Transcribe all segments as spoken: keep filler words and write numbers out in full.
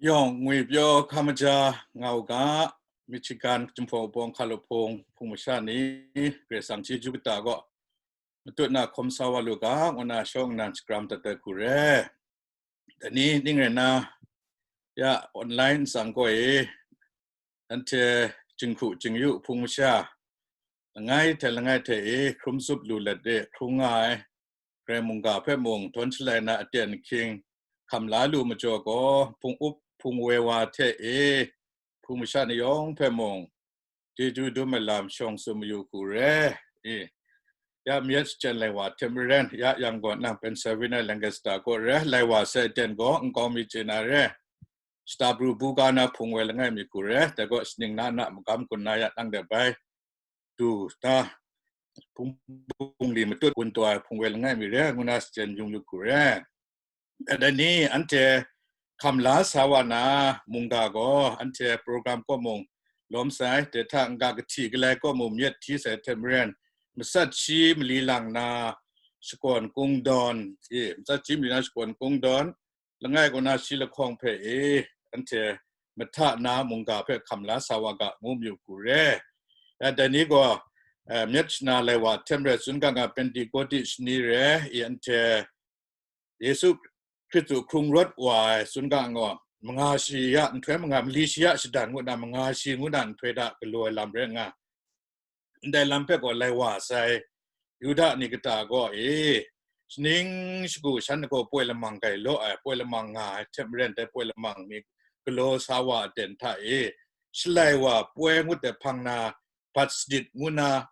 Yawng ngwi pyaw hkam maja nga u ga, Michigan Jinghpaw Wunpawng Hkalup Hpung hpung masha ni, Karai Kasang chyeju kata gaw matut na hkawm sa wa lu ga, ngu na shawng nnan shakram dat ai hku re. Dai ni ning rai na, ya online nsang gaw e, anhte jinghku jingyu hpung masha, langai hte langai hte e hkrum zup lu let de hkrung nga ai, Karai mungga hpe mung htawn shalai na aten ahkying hkam la lu majaw gaw, hpung up hpung woi wa hte e hpung masha ni yawng hpe mung chyeju dum ai lam shawng tsun mayu hku re. I, ya myit shachyen lai wa hte maren, ya yang gaw nang Pennsylvania Lancaster gaw re, lai wa sai aten gaw nkau mi chye na re. Shata pru buga na hpung woi langai mi hku re, dai gaw shaning na na magam kun na ya nang de bai du ta, hpung bungli matut gun taw ai hpung woi langai mi re, ngu na shachyen yung yu hku re. Dai ni anhte hkam la sa wa na mungga gaw, anhte program kaw mung lawm sai, dai hta n-ga kahti galai kaw mung myit hti sai hte maren, matsat shi mali lang na shakawn kungdawn, e, matsat shi mali na shakawn kungdawn, langai kaw na shi lahkawng hpe e, anhte mahta na mungga hpe hkam la sa wa ga, ngu mayu hku re. Ya, dai ni gaw, eh, myit shana lai wa hte maren, tsun ga nga Pentekote shani re, i anhte Yesu Hkristu hkrung rawt wa ai tsun ga nga, manga shi ya nhtoi manga, mali shi ya shadan ngu na manga shi ngu na nhtoi hta galaw ai lam rai nga. Ndai lam hpe gaw lai wa sai, Yuda ni kata gaw e, shaning shagu shan gaw poi lamang gai law ai, poi lamang nga ai hte maren, dai poi lamang ni galaw sa wa aten hta e, shalai wa poi ngut ai hpang na, bat sadit ngu na,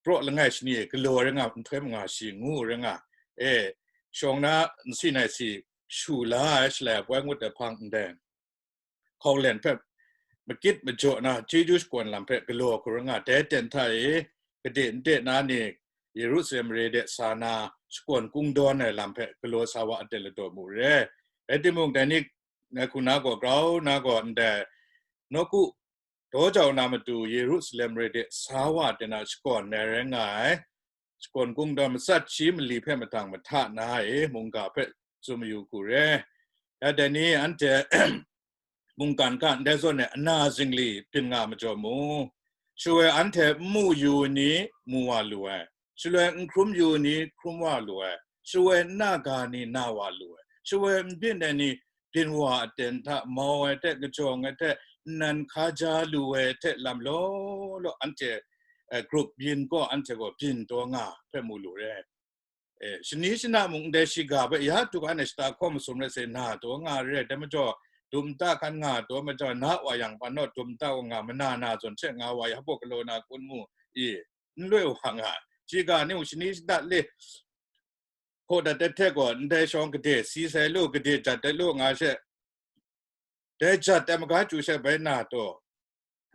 praw langai shani e galaw rai nga, nhtoi manga shi ngu rai nga, e, shawng na nsi nai si shu la ai, shalai wa poi ngut ai hpang ndai hkau len hpe makit majaw na chyeju shakawn lam hpe galaw hku rai nga, dai ten hta e, kade nde na ni Yerusalem mare de sa na shakawn kungdawn ai lam hpe galaw sa wa aten ladaw mu re. Rai timung, dai ni ngai hku na gaw, grau na gaw ndai nawku daw jau na matu Yerusalem mare de sa wa de na shakawn ai rai nga ai. Shakawn kungdawn matsat shi mali hpe mahtang mahta na e mungga hpe tsun mayu hku re. Ya dai ni anhte mungkan hka ndai zawn e ana zingli byin nga majaw mu. Shaloi anhte n mu yu ni mu wa lu ai, shaloi n hkrum yu ni hkrum wa lu ai, shaloi n na ga ni na wa lu ai, shaloi n byin ai ni byin wa aten hta mau ai hte, kajawng ai hte, nnan hkaja lu ai hte lam law law anhte, eh, group byin gaw anhte gaw byin taw nga hpe mu lu re. Eh, shani shana mung ndai shiga hpe ya tuk anhte shata hkawm masum rai sai na taw nga re, dai majaw dum ta hkan nga taw majaw na wa yang, pa naw dum ta wa nga mana na zawn hte nga wa ya hpaw galaw na kun mu i, n loi wa nga. Shiga ni mung shani shana le hkaw dat ai hte gaw, ndai shawng gade si sai lu, gade jat ai lu nga she, dai jat ai maga chyu she bai na taw,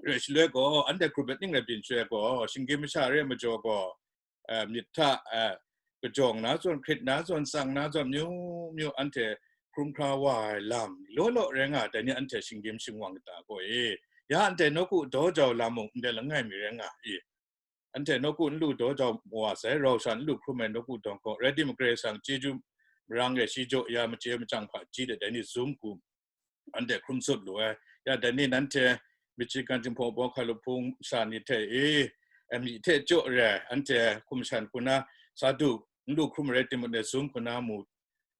rai shaloi gaw, anhte hkrup ai ning rai byin shaloi gaw, shinggyim masha re ai majaw gaw, eh, myit hta, eh, kajawng na zawn, hkrit na zawn, tsang na zawn, myu myu anhte hkrum hkra wa ai lam law law rai nga, dai ni anhte shinggyim shingwang kata gaw e, ya anhte nawku daw jau lam mung ndai langai mi rai nga i. Anhte nawku nlu daw jau wa sai, rau sha nlu hkrum ai nawku dawng gaw, rai timung, Karai Kasang chyeju marang e shi jaw ya machye machyang hpaji de dai ni zum hku anhte hkrum zup lu ai. Ya dai ni nanhte Michigan Jinghpaw Wunpawng Hkalup Hpung sha ni hte e, amying hte jaw re ai, anhte hkum shan hku na sa du, nlu hkrum rai timung, dai zum hku na mu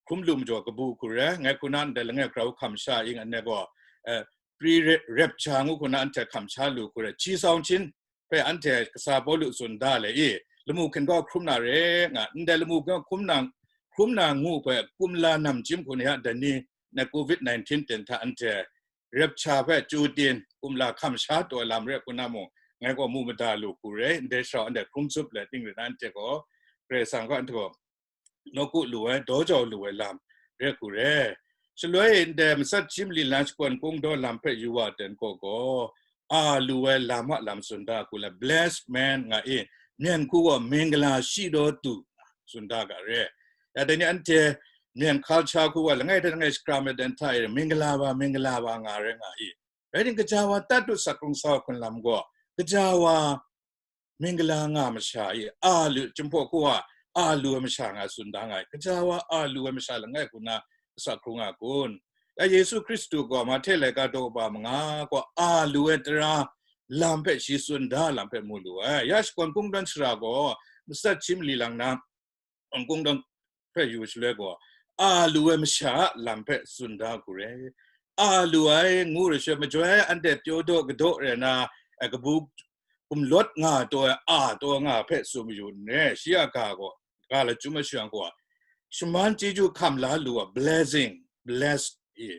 hkrum lu majaw kabu hku re, ngai hku na ndai langai grau hkam sha ing anhte gaw, eh, pre-rapture ngu hku na anhte hkam sha lu hku re, chi sau nsin hpe anhte kasa Pawlu tsun da le i, lamu hkin gaw hkrum na re nga, ndai lamu hkin gaw hkrum na, hkrum na ngu hpe kumla namchyim hku na ya dai ni na covid nineteen ten hta anhte rapture hpe chyu tin kumla hkam sha taw ai lam re hku na mung, ngai gaw mu mada lu hku re, ndai shara anhte hkrum zup le ting rai na anhte gaw, Karai Kasang gaw anhte gaw nawku lu ai, daw jau lu ai lam re hku re. Shaloi ndai matsat shi mali lang shakawn kungdawn lam hpe yu wa ten gaw gaw, a lu ai lam a lam tsun da hku le, blessed man nga i, myen hku gaw mingala shi daw tu tsun da ga re. Ya dai ni anhte myen culture hku gaw langai hte langai shakram ai dan hta e, mingala wa, mingala wa nga rai nga i. Rai tim, kaja wa tat tu, sak hkrung sa hkun lam gaw, kaja wa mingala nga masha i, a lu, Jinghpaw hku wa a lu ai masha nga tsun da nga i, kaja wa a lu ai masha langai hku na sak hkrung nga kun. Ya Yesu Hkristu gaw Mahte laika daw ba manga gaw a lu ai tara lam hpe shi tsun da lam hpe mu lu ai. Ya shakawn kungdawn shara gaw matsat shi mali lang na, shakawn kungdawn hpe yu shaloi gaw, a lu ai masha a lam hpe tsun da hku re. A lu ai ngu ra shaloi, majoi anhte pyaw daw kadaw rai na, eh, kabu gumlawt nga taw ai, a taw nga hpe tsun mayu n re, shi a ga gaw, ga lachyum ai shayang gaw, shaman chyeju hkam la lu ai, blessing, blessed i.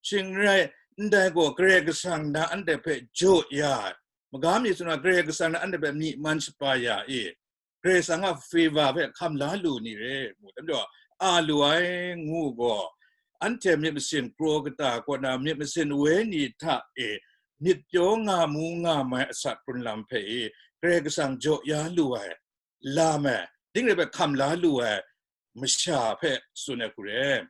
Shing n rai, ndai gaw Karai Kasang na anhte hpe jaw ya ai, maga mi tsun ai, Karai Kasang na anhte hpe myi man shapa ya i, Karai Kasang a favor hpe hkam la lu ni re, ngu dan jaw, a lu ai ngu gaw, anhte myit masin kraw kata kaw na myit masin wenyi hta e myit pyaw nga mu nga mai asak hkrun lam hpe i, Karai Kasang jaw ya lu ai, lam ai, ding rai hpe hkam la lu ai masha hpe tsun ai hku re.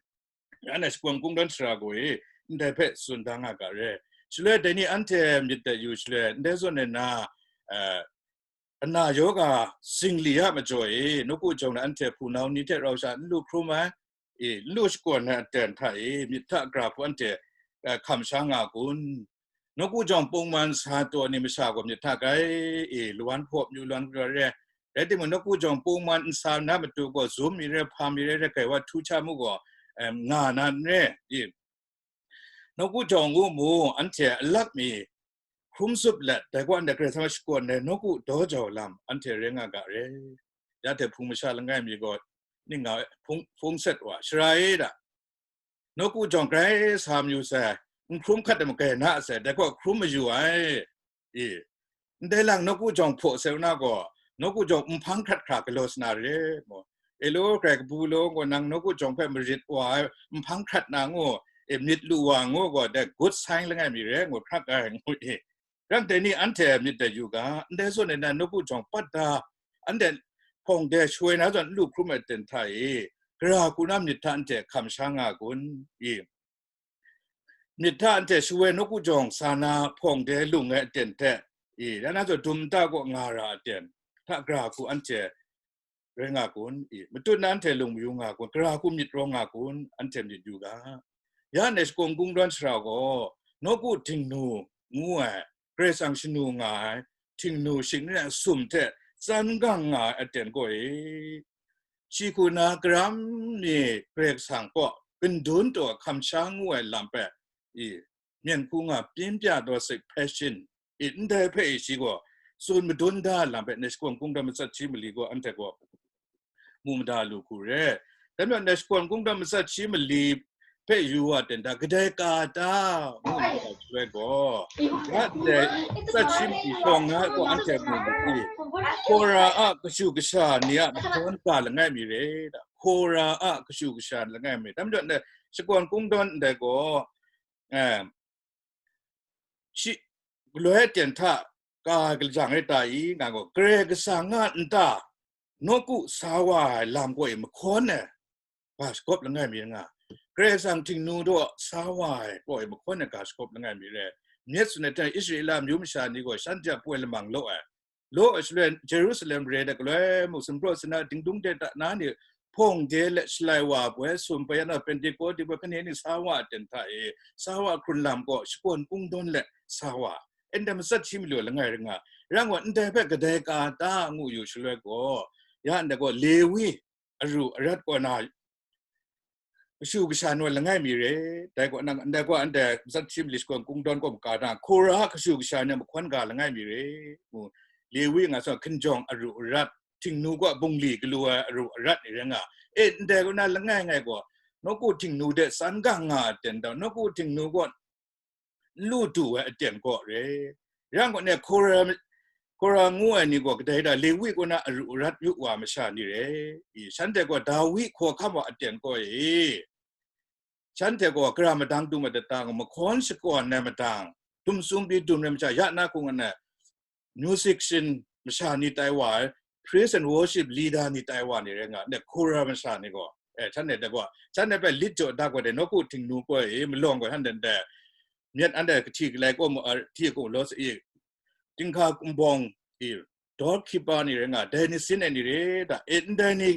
Anhte shakawn kungdawn shara gaw e, ndai hpe tsun da nga ga re. Shaloi dai ni anhte myit dat yu shaloi, ndai zawn e na, eh, ana yawga singli a majaw e, nawku jawng na anhte hpunau ni hte rau sha n lu hkrum ai, e, n lu shakawn ai aten hta e, myit hta gara hku anhte, eh, hkam sha nga kun? Nawku jawng pungman sa taw ni masha gaw myit hta grai, e, lawan hpaw myu lawan gara re. Rai timung, nawku jawng pungman n sa na matu gaw, zum mi re, hpa mi re, re, grai wa htu hta mu gaw, em, nga na n re, e. Nawku jawng ngu mu, anhte alak mi hkrum zup let, dai gaw anhte Karai Kasang a shakawn ai nawku daw jau lam, anhte rai nga ga re. Ya hte hpung masha langai mi gaw, ning nga hpung, hpung set wa, shara e da. Nawku jawng grai sa mayu sai, n hkrum hkat ai magai na sai, dai gaw hkrum mayu ai. E, ndai lang nawku jawng hpaw sai u na gaw, nawku jawng nhpang hkrat hkra galaw sa na re, mu. E lo, grai kabu lo, ngu nang nawku jawng hpe marit wa ai, nhpang hkrat na ngu, e, myit lu wa ngu gaw, dai good sign langai mi re, ngu hkrak ai, ngu e. Ram dai ni anhte myit dat yu ga, ndai zawn e na nawku jawng pat da, anhte hpawng de shawoi na zawn n lu hkrum ai aten hta e, gara hku na myit hta anhte hkam sha nga kun? I, myit hta anhte shawoi nawku jawng sa na hpawng de lung ai aten hte, i, dan na zawn dum nta kaw nga ra aten hta gara hku anhte rai nga kun? I, matut na anhte lung mayu nga kun? Gara hku myit rawng nga kun? Anhte myit yu ga. Ya ndai shakawn kungdawn shara gaw, nawku htingnu ngu ai, Karai Kasang shanu nga ai, htingnu shing n rai sum hte tsan gang nga ai aten gaw e, shi hku na karam ni Karai Kasang kaw gundun taw hkam sha ngu ai lam hpe, i, myen hku nga pyin pya taw sik passion, i, ndai hpe i shi gaw tsun madun da lam hpe, ndai shakawn kungdawn matsat shi mali gaw anhte gaw mu mada lu hku re. Dai majaw, ndai shakawn kungdawn matsat shi mali hpe yu wa ten da, kadai ka ta ngu na ga shaloi gaw, ya ndai matsat shi mali shawng na gaw anhte mu lu i, Kora a kashu kasha ni a mahkawn ga langai mi re da, Kora a kashu kasha langai mi. Dai majaw, ndai shakawn kungdawn ndai gaw, eh, shi, galoi aten hta ka ai lajang rai ta i, nga gaw, Karai Kasang a nta nawku sa wa ai lam gaw e mahkawn ai ga shagawp langai mi nga, Karai Kasang htingnu daw sa wa ai gaw e mahkawn ai ga shagawp langai mi re. Myit tsun ai hte, Israela amyu masha ni gaw shanhte a poi lamang law ai, law ai shaloi, Jerusalem re de galoi muk, sumpraw sana dingdung de ta na ni hpawng de let shalai wa ai poi, sum poi, ya na Pentekote poi, hkani ni sa wa aten hta e, sa wa hkrun lam gaw shakawn kungdawn let sa wa, e ndai matsat shi mali langai rai nga, rai nga, ndai hpe kadai ka ta ngu yu shaloi gaw, ya ndai gaw Lewi aru arat kaw na kashu kasha naw langai mi re, dai gaw nang, ndai gaw anhte matsat shi mali shakawn kungdawn kaw maka dang, Kora kashu kasha ni a mahkawn ga langai mi re, ngu, Lewi nga sa hkinjawng aru arat, htingnu gaw bungli galu ai aru arat ni rai nga. E, ndai gaw na langai ngai gaw, nawku htingnu de tsan gang nga ai aten dau, nawku htingnu gaw n lu du ai aten gaw re. Yang gaw ne, Kora, Kora ngu ai ni gaw kadai da, Lewi kaw na aru arat yu wa masha ni re. I, shanhte gaw Dawi hkawhkam wa aten gaw e, shanhte gaw gara madang dum ai data gaw, mahkawn shakawn ai madang, dum sum pyi dum ai masha, ya na hkung ai musician masha ni tai wa ai, praise and worship leader ni tai wa ni rai nga, ne, Kora masha ni gaw, eh, shanhte dai gaw, shanhte hpe lit jaw da gaw de, nawku htingnu gaw e, malawng gaw shanhte dai, myit anhte kahti kalai kaw mu, a, hti kaw law sa i, dinghka kumbawng i, doorkeeper ni rai nga, dai ni sin ai ni re da, e, ndai ni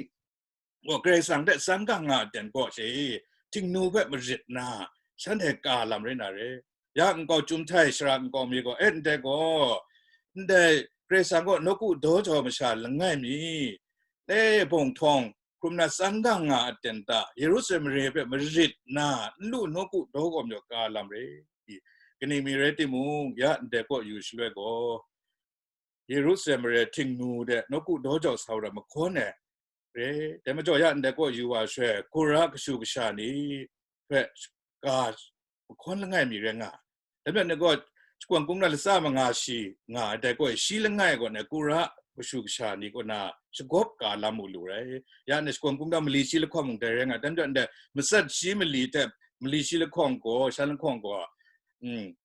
gaw Karai Kasang hte tsan gang nga ai aten gaw she, htingnu hpe marit na, shanhte ka lam rai na re. Ya nkau chyum htai shara nkau mi gaw, e ndai gaw, ndai Karai Kasang kaw nawku daw jau masha langai mi, e bawng htawng, hkrum na tsan dang nga a ten ta, Yerusalem mare hpe marit na, n lu nawku daw gawm jau ka lam re. Kaning mi rai timung, ya ndai kaw yu shaloi gaw, Yerusalem mare htingnu de nawku daw jau sa wa mahkawn ai re. Dai majaw ya ndai kaw yu wa shaloi, Kora kashu kasha ni hpe ga mahkawn langai mi rai nga. Dai majaw ni gaw, shakawn kungdawn latsa manga shi nga ai dai gaw, shi langai gaw na Kora kashu kasha ni kaw na shagawp ka lam u lu rai. Ya na shakawn kungdawn mali shi lahkawng mung dai rai nga. Dai majaw ndai matsat shi mali hte mali shi lahkawng gaw, shan lahkawng gaw, mm,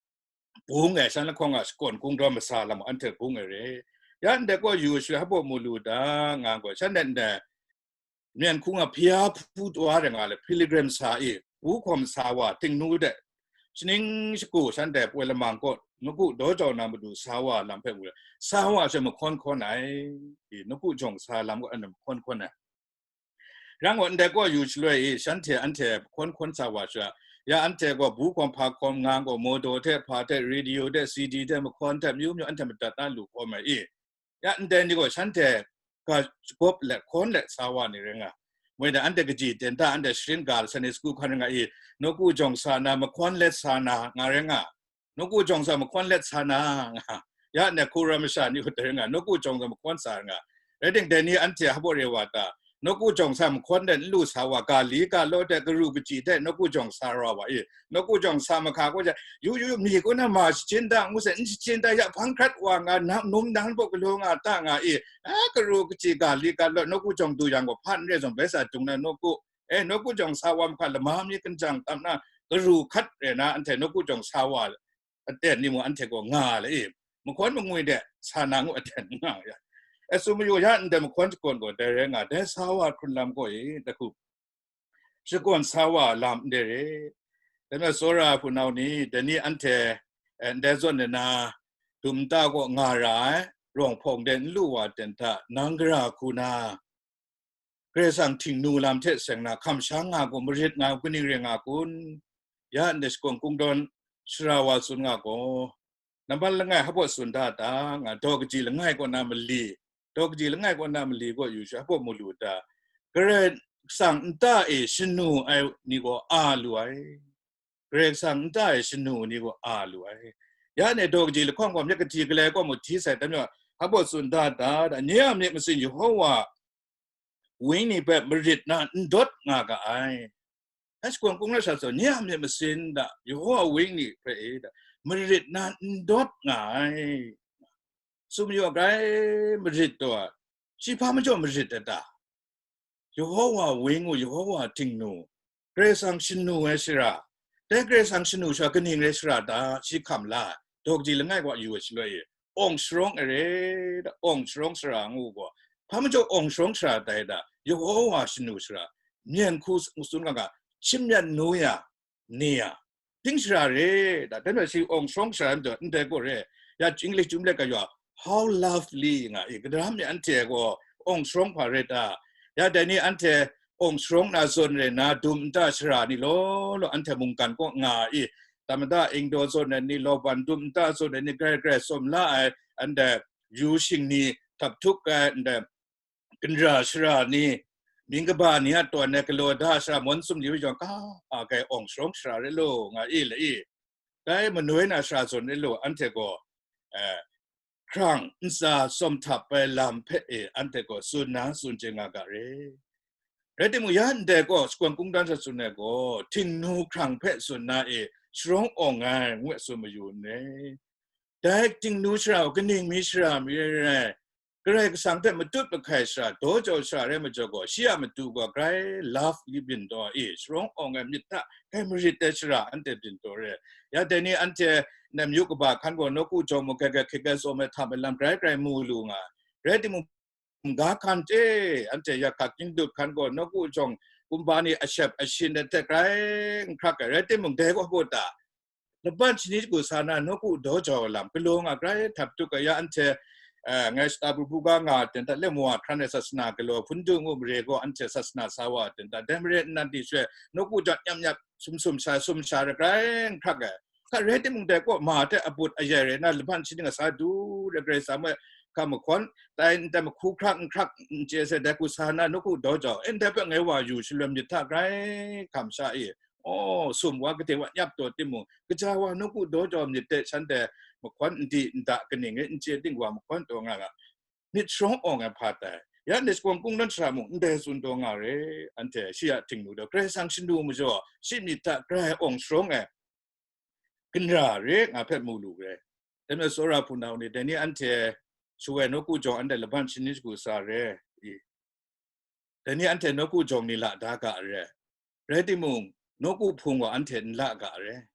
bung ai shan lahkawng a shakawn kungdawn masa lam anhte bung ai re. Ya ndai gaw yu shaloi hpa mu lu da nga gaw, shan dai ndai myen hkung a hpya hpu taw ai nga le, pilgrim sa i, bu hkawm sa wa, htingnu de, shaning shagu shan dai poi lamang kaw, nawku daw jau na matu sa wa lam hpe mu le, sa wa she mahkawn hkawn ai, i, nawku jawng sa lam kaw anhte mahkawn hkawn ai. Rang wa ndai gaw yu shaloi i, shanhte anhte hkawn hkawn sa wa sha, ya anhte gaw bu hkawm hpa hkawm nga gaw, modo hte hpa hte, radio hte, C D hte, mahkawn hte, myu myu anhte madat na lu hkawm ai i. Ya ndai ni gaw shanhte ga shagawp let, hkawn let sa wa ni rai nga. Moi da anhte kaji ten ta, anhte sharin ga Sunday school hkan rai nga i, nawku jawng sa na, mahkawn let sa na, nga rai nga. Nawku jawng sa mahkawn let sa na, nga. Ya ndai Kora masha ni hut rai nga, nawku jawng sa mahkawn sa nga. Rai ting, dai ni anhte hpa re wa ta, nawku jawng sa mahkawn let n lu sa wa, ga li ga law hte, karu kachyi hte nawku jawng sa ra wa i, nawku jawng sa mahka gaw ja, yu, yu, yu, mi kaw na ma shachin da, ngu se, n shachin da, ya hpang hkrat wa nga, na, num nang bawk galaw nga ta nga i, a, karu kachyi ga li ga law, nawku jawng du yang gaw, hpa n re zawn, bai sa dung na nawku, e, nawku jawng sa wa mahka lama mi kanjang tam na, karu hkat re na, anhte nawku jawng sa wa aten ni mung anhte gaw nga le i, mahkawn mangwi de sa na ngu aten nga ya. E, tsun mayu ya ndai mahkawn shakawn gaw dai rai nga, dai sa wa hkrun lam gaw i, dai hku shakawn sa wa lam ndai re. Dai majaw tsawra hpunau ni, dai ni anhte, e, ndai zawn de na, dum nta gaw nga ra ai, rawng hpawng de n lu wa ten hta, nang gara hku na, Karai Kasang htingnu lam hte seng na, hkam sha nga gaw marit nga, kaning rai nga kun? Ya ndai shakawn kungdawn sara wa tsun nga gaw, nambat langai hpa tsun da ta nga, daw kaji langai kaw na mali, daw kaji langai kaw na mali gaw yu sha hpa mu lu ta, Karai Kasang nta e shanu ai ni gaw a lu ai. Karai Kasang nta e shanu ni gaw a lu ai. Ya ne daw kaji lahkawng gaw myit kahti galai gaw mu hti sai, dai majaw hpa tsun da ta, da, nye a myit masin Yehowa wang ni hpe marit na n dawt nga ga ai. Hpa shakawn kungdawn sha tsun, nye a myit masin da, Yehowa wang ni hpe e da, marit na n dawt nga ai. Tsun mayu grai marit taw, shi hpa majaw marit ai ta? Yehowa wang u, Yehowa htingnu, Karai Kasang shanu ai shara, dai Karai Kasang shanu sha kaning rai shara ta, shi hkam la ai, daw kaji langai wa yu ai shaloi e, awng sharawng ai re, da, awng sharawng shara ngu gaw, hpa majaw awng sharawng shara tai da, Yehowa shanu shara, myen hku tsun ga ga, shim yan nu ya, ni a, ting shara re, da, dai majaw shi awng sharawng shara majaw ndai gaw re, ya English chyum let ga yaw, how lovely nga i, kadam mi anhte gaw awng sharawng hpa re ta, ya dai ni anhte awng sharawng na zawn re na, dum nta shara ni law law anhte mungkan kaw nga i, tamada ingdaw zawn ai ni, lauban dum nta zawn ai ni, grai grai tsawm la ai, anhte yu shing ni, htap htuk ai, anhte ginra shara ni, mying kaba ni a tawn ai galaw da shara, mawn sum ni hpe jawng ka a kai awng sharawng shara rai law, nga i la i. Dai manoi na shara zawn rai law, anhte gaw, eh, hkrang ntsa tsawm htap ai lam hpe e anhte gaw tsun na tsun chye nga ga re. Rai timung, ya ndai gaw shakawn kungdawn sha tsun ai gaw, htingnu hkrang hpe tsun na e sharawng awng ai ngu ai tsun mayu n re. Dai htingnu shara gaw kaning mi shara mi rai rai, Karai Kasang hte matut mahkai shara, daw jau shara rai majaw gaw, shi a matu gaw grai love li byin taw e, sharawng awng ai myit hta grai marit ai shara anhte byin taw re. Ya dai ni anhte namyu kaba hkan gaw nawku jawng mung grai grai hkrit ai tsawm ai htam ai lam grai grai mu lu nga. Rai timung, ga hkan hte anhte yakhak kying dut hkan gaw nawku jawng kumba ni ashep ashin ai hte grai n hkrak ai. Rai timung, dai gaw hpaw ta, laban shani shagu sa na nawku daw jau ai lam galaw nga grai htap htuk ai, ya anhte eh, ngai shata bu bu ga nga ten ta, le mawa hkran ai sasana galaw, hpun du ngu mare gaw anhte sasana sa wa ten ta, dai mare nnan di shwe, nawku jat nyap nyap, sum sum sha, sum sha, rakrai n hkrak ai. Hka rai timung, dai kaw ma hte abat ayai rai na, laban shaning a sa du rai, Karai Kasang hpe hka mahkawn, tai n tai, mahku hkrak n hkrak n chye sai, dai hku sa na, nawku daw jau, e, ndai hpe ngai wa yu shaloi myit hta grai hkam sha i, aw, sum wa, gade wa nyap taw timung, kaja wa nawku daw jau myit de, shanhte mahkawn n di n da kaning e n chye ting wa mahkawn taw nga nga, myit sharawng awng ai hpa tai. Ya ndai shakawn kungdawn shara mung ndai tsun taw nga re, anhte shi a htingnu daw, Karai Kasang shanu majaw, shi myit hta grai awng sharawng ai ginra re nga hpe mu lu re. Dai majaw, tsawra hpunau ni, dai ni anhte shawai nawku jawng anhte laban shaning shagu sa re i, dai ni anhte nawku jawng ni la da ga re. Rai timung, nawku hpung gaw anhte n la ga re.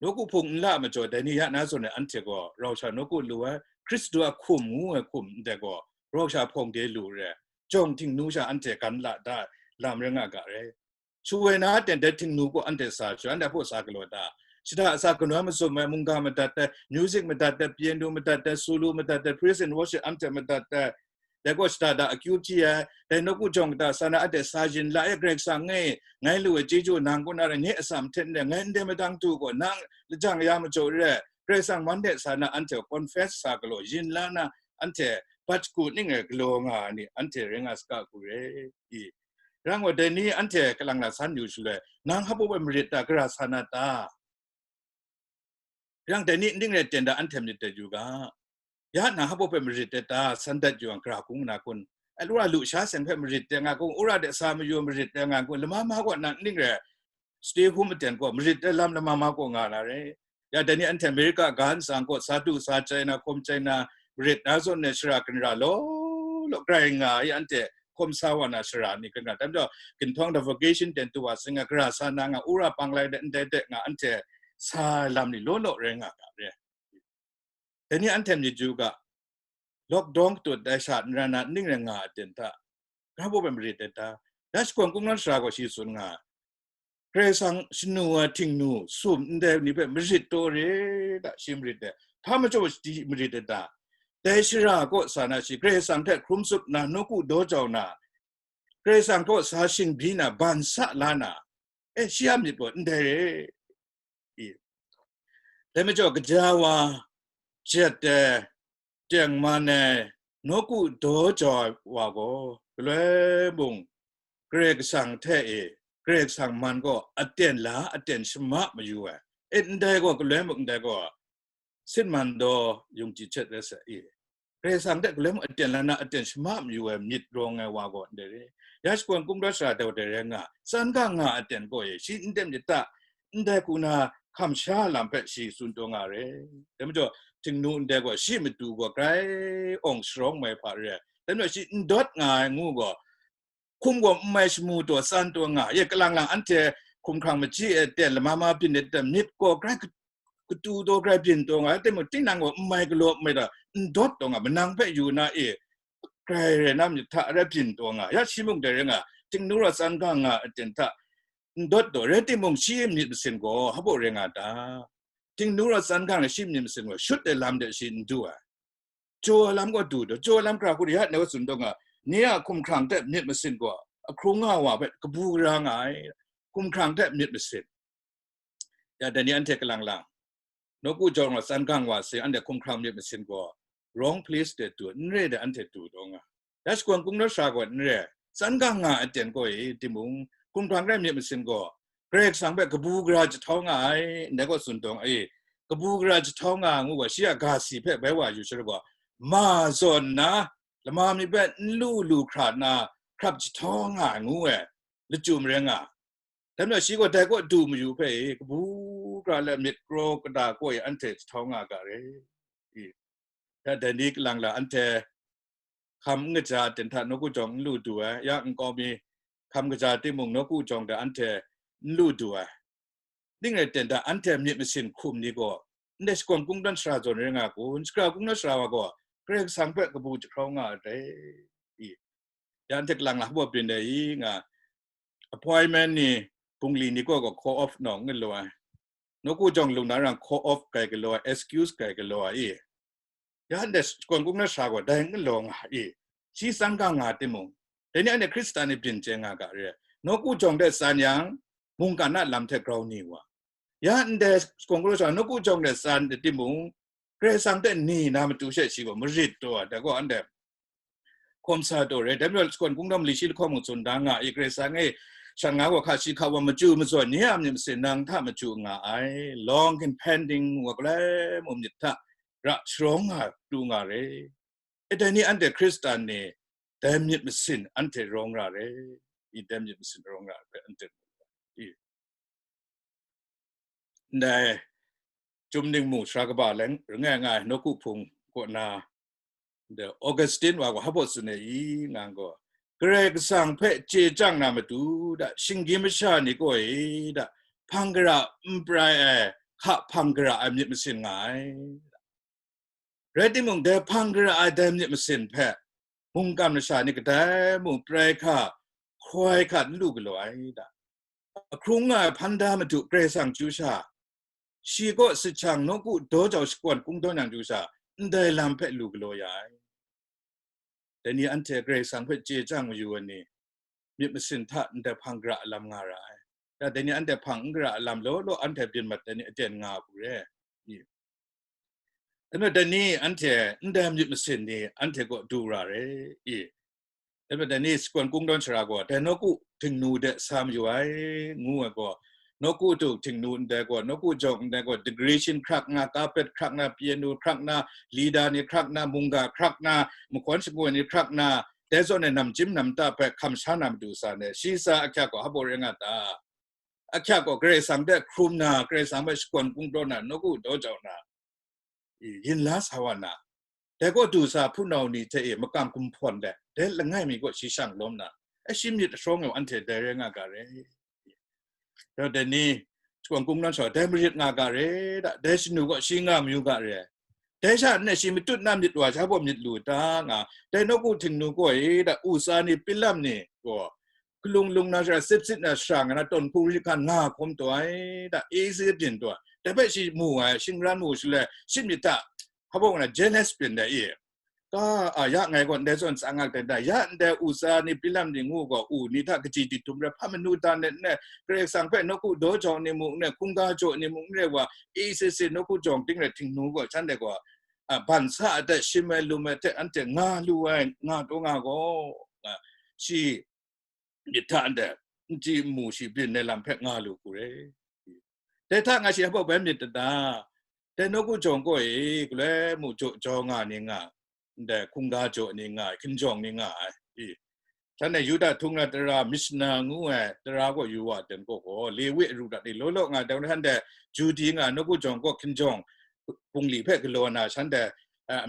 Nawku hpung n la majaw, dai ni ya na zawn e anhte gaw rau sha nawku lu ai, Hkristu a hkum ngu ai hkum ndai gaw rau sha hpawng de lu re. Jawng htingnu sha anhte gan la da lam rai nga ga re. Shawai na aten dai htingnu gaw anhte sa, sha anhte hpaw sa galaw da. Shada sa kanu ai mazum ai, mungga madat ai, music madat ai, piano madat ai, solo madat ai, praise and worship anhte madat ai, dai gaw shada da akyu hpyi ai, dai nawku jawng kata sa na anhte sa yin la e, Karai Kasang e, ngai lu ai chyeju nang kaw na rai, nye atsam hte ndai ngai ndai madang du gaw, nang lajang ya majaw re, Karai Kasang man de sa na anhte confess sa galaw, yin la na anhte bat shagu ning e galaw nga ai ni anhte rai nga saga hku re i. Rang wa, dai ni anhte kalang na san yu shaloi, nang hpa baw ai marit ta, gara sa na ta? Yang dai ni ning rai ten da anhte myit dat yu ga. Ya nang hpa baw hpe marit dat ta, san dat yu yang, gara hkung na kun? Ai, lura lu sha seng hpe marit dat nga kun? Ura de sa mayu marit dat nga kun? Lama ma gaw nang ning rai stay home aten gaw marit dat lam lama ma gaw nga na re. Ya dai ni anhte America ga nsang gaw sa du sa chai na, hkawm chai na, marit na zawn e shara ginra law law grai nga ai, anhte hkawm sa wa na shara ni ginra. Dai majaw, ginhtawng da vacation ten tu wa sing a, gara sa na nga, ura pang lai de ndai de nga, anhte sa lam ni law law rai nga ga re. Dai ni anhte myit yu ga, lockdown katut dai sha n rai na, ning rai nga aten hta, gara baw hpe marit dat ta? Ya shakawn kungdawn shara gaw shi tsun nga ai. Karai Kasang shanu ai htingnu sum ndai ni hpe marit taw re da, shi marit ai. Hpa majaw shi marit ai ta? Dai shara kaw sa na shi, Karai Kasang hte hkrum tsup na, nawku daw jau na, Karai Kasang kaw sa shingbyi na, ban sa la na, e, shi a myit gaw ndai re i. Dai majaw, kaja wa jet ai, tengman ai, nawku daw jau ai wa gaw, galoi mung Karai Kasang hte e, Karai Kasang man gaw aten la, aten shama mayu ai. E, ndai gaw, galoi mung ndai gaw, sin man daw yung chyi chet rai sa i. Karai Kasang hte galoi mung aten la na, aten shama mayu ai myit rawng ai wa gaw ndai re. Ya shakawn kungdawn shara dau dai rai nga, tsan ga nga aten gaw e, shi n tem myit ta? Ndai hku na hkam sha lam hpe shi tsun taw nga re. Dai majaw, htingnu ndai gaw shi matu gaw grai awng sharawng mai hpa re ai. Dai majaw, shi n dawt nga ai ngu gaw, hkum gaw n mai shamu taw, tsan taw nga, ye kalang lang anhte hkumhkrang machyi e ten lama ma byin ai hte myit gaw grai ka-, katu taw grai byin taw nga, timung, tinang gaw n mai galaw n mai taw, n dawt taw nga, manang hpe yu na e, grai rai na myit hta rai byin taw nga, ya shi mung dai rai nga, htingnu rawt tsan ga nga aten hta, n dawt taw, rai timung, shi myit masin gaw hpa baw rai nga ta? Htingnu rawt tsan ga nga, shi myit masin gaw shut ai lam de shi n du ai. Jaw ai lam gaw du taw, jaw ai lam hkra hku de ya, ndai gaw tsun taw nga, nye a hkumhkrang hte myit masin gaw ahkrung nga wa hpe kabu gara nga ai, hkumhkrang hte myit masin. Ya, dai ni anhte kalang lang, nawku jawng gaw tsan gang wa sing, anhte hkumhkrang myit masin gaw wrong place de du, n re de anhte du taw nga. Ya shakawn kungdawn shara gaw n re, tsan gang nga aten gaw e timung, hkumhkrang rai myit masin gaw Karai Kasang hpe kabu gara jahtau nga ai, ndai gaw tsun taw nga e, kabu gara jahtau nga ai ngu gaw, shi a ga si hpe bai wa yu shaloi gaw, ma zawn nna, lama mi hpe n lu lu hkra nna, hkrap jahtau nga ai ngu ai, lachyum rai nga. Dai majaw, shi gaw dai kaw du mayu hpe e, kabu gara le myit kraw kata kaw e anhte jahtau nga ga re i. Ya, dai ni kalang la, anhte hkam n kaja ten hta nawku jawng n lu du ai, ya nkau mi hkam kaja timung nawku jawng de anhte n lu du ai. Ning rai ten hta, anhte myit masin hkum ni gaw, ndai shakawn kungdawn shara zawn rai nga kun? Shakawn kungdawn shara wa gaw Karai Kasang hpe kabu jahrau nga ai dai i. Ya, anhte kalang la hpa baw byin dai i nga, appointment ni, bungli ni kaw gaw call off nawng nga law ai. Nawku jawng lung na rang call off kai galaw ai, excuse kai galaw ai i. Ya ndai shakawn kungdawn sara gaw dai n galaw nga i, shi tsang ga nga timung, dai ni anhte Hkristan ni byin chye nga ga re, nawku jawng de tsan yang, mungkan a lam hte grau ni wa. Ya ndai shakawn kungdawn sara nawku jawng de tsan de timung, Karai Kasang hte ni na matu she shi gaw marit taw ai, dai gaw anhte hkawm sa taw re. Dai majaw, shakawn kungdawn mali shi lahkawng mung tsun da nga i, Karai Kasang e, shan nga wa hka shi hka wa machyu matsawn ni a myit masin nang hta machyu nga ai, long impending wa galai mung myit hta ra sharawng nga pru nga re. E dai ni anhte Hkristan ni dai myit masin anhte rawng ra re. I dai myit masin rawng ra re, anhte i. Ndai Chyum Ning Mu sara kaba leng, langai nga ai nawku hpung kaw na, ndai Augustine wa gaw hpa baw tsun ai i, ngang gaw, Karai Kasang hpe chye chyang na matu, da, shinggyim masha ni kaw e, da, hpang gara n prai ai, hka hpang gara ai myit masin nga ai. Rai timung, dai hpang gara ai dai myit masin hpe, mungkan masha ni kadai mung prai hka, hkoi hka n lu galaw ai, da. Ahkrung nga ai hpan da matu Karai Kasang chyu sha, shi kaw sahkyang nawku daw jau shakawn kungdawn yang chyu sha, ndai lam hpe lu galaw ya ai. Dai ni anhte Karai Kasang hpe chye chyang mayu ai ni, myit masin hta ndai hpang gara a lam nga ra ai. Da, dai ni anhte hpang n gara a lam law law anhte byin mat dai ni aten nga hku re. I. Dai majaw dai ni anhte ndai myit masin ni anhte kaw du ra re. I. Dai majaw dai ni shakawn kungdawn sara gaw, dai nawku Htingnu de sa mayu ai, ngu ai gaw, nawku tu Htingnu ndai gaw, nawku jawng ndai gaw, decoration hkrak na, carpet hkrak na, piano hkrak na, leader ni hkrak na, mungga hkrak na, mahkawn shangoi ni hkrak na, dai zawn e namchyim namta hpe hkam sha na matu sa ne, shi sa ahkyak gaw hpa baw rai nga ta? Ahkyak gaw Karai Kasang hte hkrum na, Karai Kasang hpe shakawn kungdawn na, nawku daw jau na, i, yin la sa wa na, dai kaw du sa hpunau ni hte e makam kumhpawn let, dai langai mi kaw shi shang lawm na, e shi myit ashawng e anhte dai rai nga ga re. Dai dai ni, shakawn kungdawn sara, dai marit nga ga re, da, dai shanu kaw shi nga mayu ga re. Dai sha nna shi matut na myit wa, sha baw myit lu ta nga, dai nawku Htingnu kaw e, da, u tsa ni, pilam ni gaw, kalung lung na sara, sip sit na sara nga na, tawn hku ri hkan nga hkawm taw ai, da, e si byin taw ai. Dai hpe shi mu ai, shingran mu shaloi, shi myit hta, hpa baw nga na, jealous byin dai i. Ka, a, ya ngai gaw ndai zawn tsang ak dai da, ya ndai u tsa ni, pilam ni ngu gaw, u ni hta kaji dihtum rai hpa manu dan let nne, Karai Kasang hpe nawku daw jau ni mung nre, hkungga jaw ni mung nre wa, e si si nawku jawng ting rai Htingnu gaw, shanhte gaw, a, ban sa ai hte, shim ai lum ai hte anhte nga lu ai, nga taw nga gaw, a, shi myit hta ndai n chyi n mu shi byin ai lam hpe nga lu hku re. Dai hta nga shi hpa baw bai myit dada, dai nawku jawng kaw e galoi mung jaw, jaw nga ni nga, ndai hkungga jaw ni nga ai, hkinjawng ni nga ai. I, shanhte Yuda htung na tara, Mishna ngu ai tara kaw yu wa ten kaw gaw, Lewi aru dat ni law law nga ai, dai shanhte Judi nga ai nawku jawng kaw hkinjawng bungli hpe galaw na, shanhte, eh,